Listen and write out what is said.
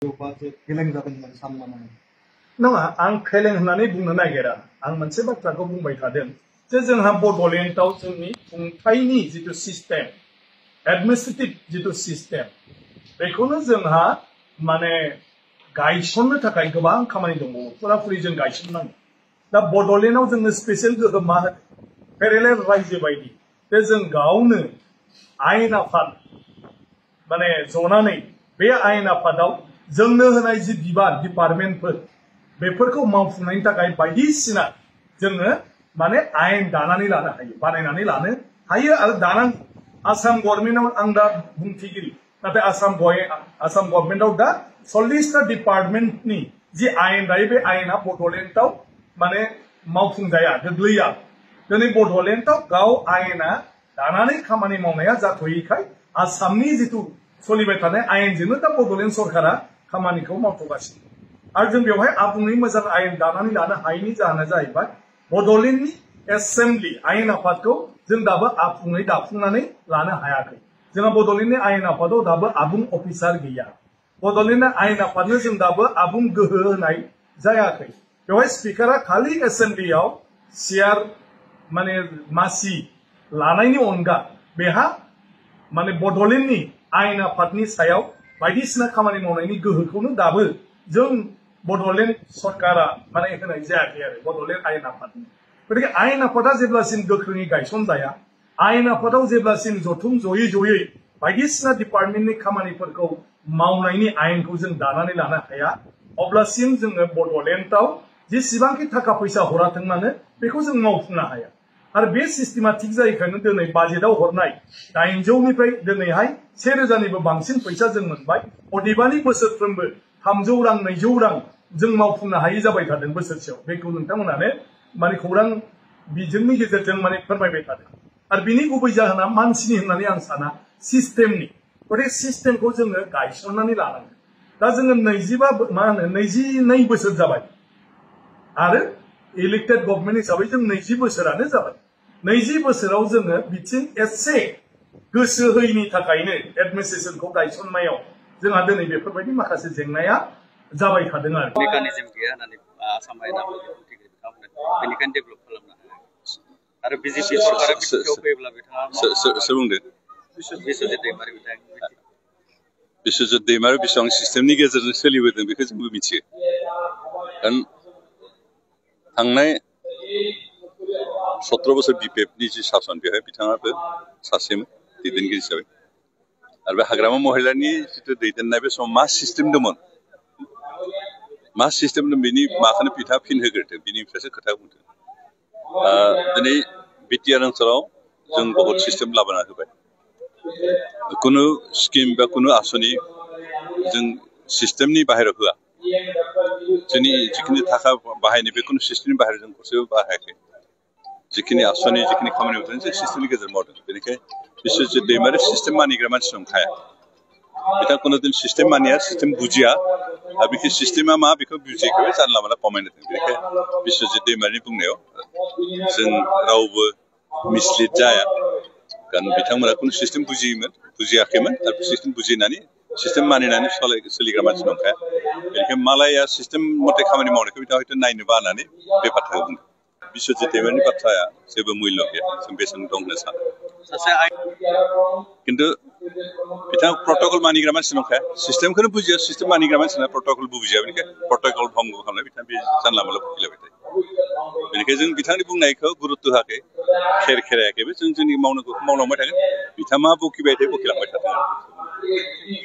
फेलें जादों होननानै सानो नामा? नङा, आं फेलें होननानै बुंनो नागिरा। आं मोनसे बाथ्राखौ बुंबाय थादों जे जोंहा बड'लेण्डआव जोंनि खुंथायनि जिथु सिस्टेम, एडमिनिस्ट्रेटिभ जिथु सिस्टेम, बेखौनो जोंहा माने गायसननो थाखाय गोबां खामानि दंबावो। फुराफुरि जों गायसननांगौ। दा बड'लेण्डआव जोंनो स्पेसियेल गोहोम मा होनो? पेरेलेल रायजो बायदि जे जों गावनो आयेन आफाद माने जनानै बे आयेन आफादाव जोंनो होनाय जि बिबान डिपार्टमेन्टफोर बेफोरखौ मावफुंनायनि थाखाय बायदिसिना जोङो माने आयेन दानानै लानो हायो, बानायनानै लानो हायो आरो दानांगौ। आसाम गभर्नमेन्टआव आं दा बुंथिगिरि, नाथाय आसाम गभर्नमेन्टआव दा 40टा डिपार्टमेन्टनि जि आयेन दायो बे आयेना बड'लेण्डआव माने मावफुंजाया, गोग्लैया। दिनै बड'लेण्डआव गाव आयेना दानानै खामानि मावनाया जाथ'यैखाय आसामनि जिथु सोलिबाय थानाय आयेनजोंनो दा बड'लेण्ड सरकारा खामानिखौ मावथ'गासिनो। आरो जों बेवहाय आबुङै मोजां आयेन दानानै लानो हायैनि जाहोना जाहैबाय बड'लेण्डनि एसेम्बलि आयेन आफादखौ जों दाबो आबुङै दाफुंनानै लानो हायाखै। जोंहा बड'लेण्डनि आयेन आफादाव दाबो आबुं अफिसार गैया। बड'लेण्डनि आयेन आफादनो जों दाबो आबुं गोहो होनाय जायाखै। बेवहाय स्पिकारा खालि एसेम्बलियाव चेयार माने मासि लानायनि अनगा बेहा माने बड'लेण्डनि आयेन आफादनि सायाव बायदिसिना खामानि मावनायनि गोहोखौनो दाबो जों बड'लेण्ड सरकारा माने होनाय जायाखै आरो बड'लेण्ड आयेन आफादनो। गतिके आयेन आफादा जेब्लासिम गोख्रोङै गायसनजाया, आयेन आफादाव जेब्लासिम जथुम जयै बायदिसिना डिपार्टमेन्टनि खामानिफोरखौ मावनायनि आयेनखौ जों दानानै लानो हाया, अब्लासिम जोङो बड'लेण्डआव जेसेबांखि थाखा फैसा हराथों मानो बेखौ जों मावफुंनो हाया। आरो बे सिस्टेमा थिग जायैखायनो दिनै बाजेटआव हरनाय 900निफ्राय दिनैहाय 1000निबो बांसिन फैसा जों मोनबाय। अदेबानि बोसोरफ्रोमबो 300 रां 200 रां जों मावफुंनो हायै जाबाय थादों बोसोरसेयाव। बेखौ नोंथांमोनानो माने खौरां बिजोंनि गेजेरजों माने फोरमायबाय थादों। आरो बिनि गुबै जाहोना मानसिनि होननानै आं साना, सिस्टेमनि। गतिके सिस्टेमखौ जोङो गायसननानै लानांगोन। दा जोङो 22 बोसोर जाबाय आरो इलेक्टेड गभर्नमेन्ट हिसाबै जों 20 बोसोरानो जाबाय। 20 बोसोराव जोङो बिथिं एसे गोसो होयैनि थाखायनो एडमिनिस्ट्रेसनखौ गायसननायाव जोंहा दिनै बेफोरबायदि माखासे जेंनाया जाबाय थादों आरो। मेकानिजम गैया होननानै आसाम आयेन आफादनि बुंथिगिरि बिथांमोना बेनिखायनो डेभेलप खालामनो हाया। आरो बिजेपि सरकारा बिटिसिआव फैयोब्ला बिथाङा सोर बुंदों? बिस्वजित दैमारि बिथाङा। बिस्वजित दैमारि बेसेबां सिस्टेमनि गेजेरजों सोलिबोदों बेखौ जोंबो मिथियो। थांनाय 17 बोसोर बिपिएफनि जि सासन बेवहाय बिथाङाबो सासेमोन दैदेनगिरि हिसाबै। आरो बे हाग्रामा महिलानि जिथु दैदेननाय बे समाव मा सिस्टेम दंमोन, बेनि माखौनो बिथाङा फिन होग्रोदों, बिनिफ्रायसो खोथा बुंदों। दिनै बिटिआर ओनसोलाव जों बहुत सिस्टेम लाबोना होबाय। कुनु स्किम बा कुनु आसनि जों सिस्टेमनि बाहेराव होआ। जोंनि जिखिनि थाखा बाहायनाय बे कुनु सिस्टेमनि बाहेराव जों गरसेबो बाहायाखै। जिखिनि आसनि जिखिनि खामानि मावदों जों सिस्टेमनि गेजेरजों मावदों। बेनिखायनो बिस्वजित दैमारि सिस्टेम मानिग्रा मानसि नंखाया। बिथाङा कुनु दिन सिस्टेम मानिया, सिस्टेम बुजिया। आरो बेखि सिस्टेमा मा बेखौ बुजियाखै, जानला मानला कमेन्ट होदों। बेनिखायनो बिस्वजित दैमारिनि बुंनायाव जों रावबो मिसलिड जाया। कारण बिथांमोना कुनु सिस्टेम बुजियाखैमोन आरो सिस्टेम बुजिनानै सिस्टेम मानिनानै सोलिग्रा मानसि नंखाया। बेनिखायनो मालाया सिस्टेम मथे खामानि मावनायखौ बिथाङा हयथ' नायनो बानानै बे बाथ्राखौ बुंदों। बिस्वजित दैमारिनि बाथ्राया जेबो मुल्य गैया, जों बेसेन दं होननो सानो। खिन्थु बिथाङा प्रट'कल मानिग्रा मानसि नंखाया। सिस्टेमखौनो बुजिया, सिस्टेम मानिग्रा मानसिना प्रट'कलबो बुजिया। बेनिखायनो प्रट'कल भंग खालामनाय बिथाङा बे जानला मानला बुंलायबाय थायो। बेनिखायनो जों बिथांनि बुंनायखौ गुरुत्त' होआखै, खेरायाखैबो। जों जोंनि मावनांगौखौ मावलांबाय थागोन। बिथाङा मा बकिबाय थायो बकिलांबाय थाथों।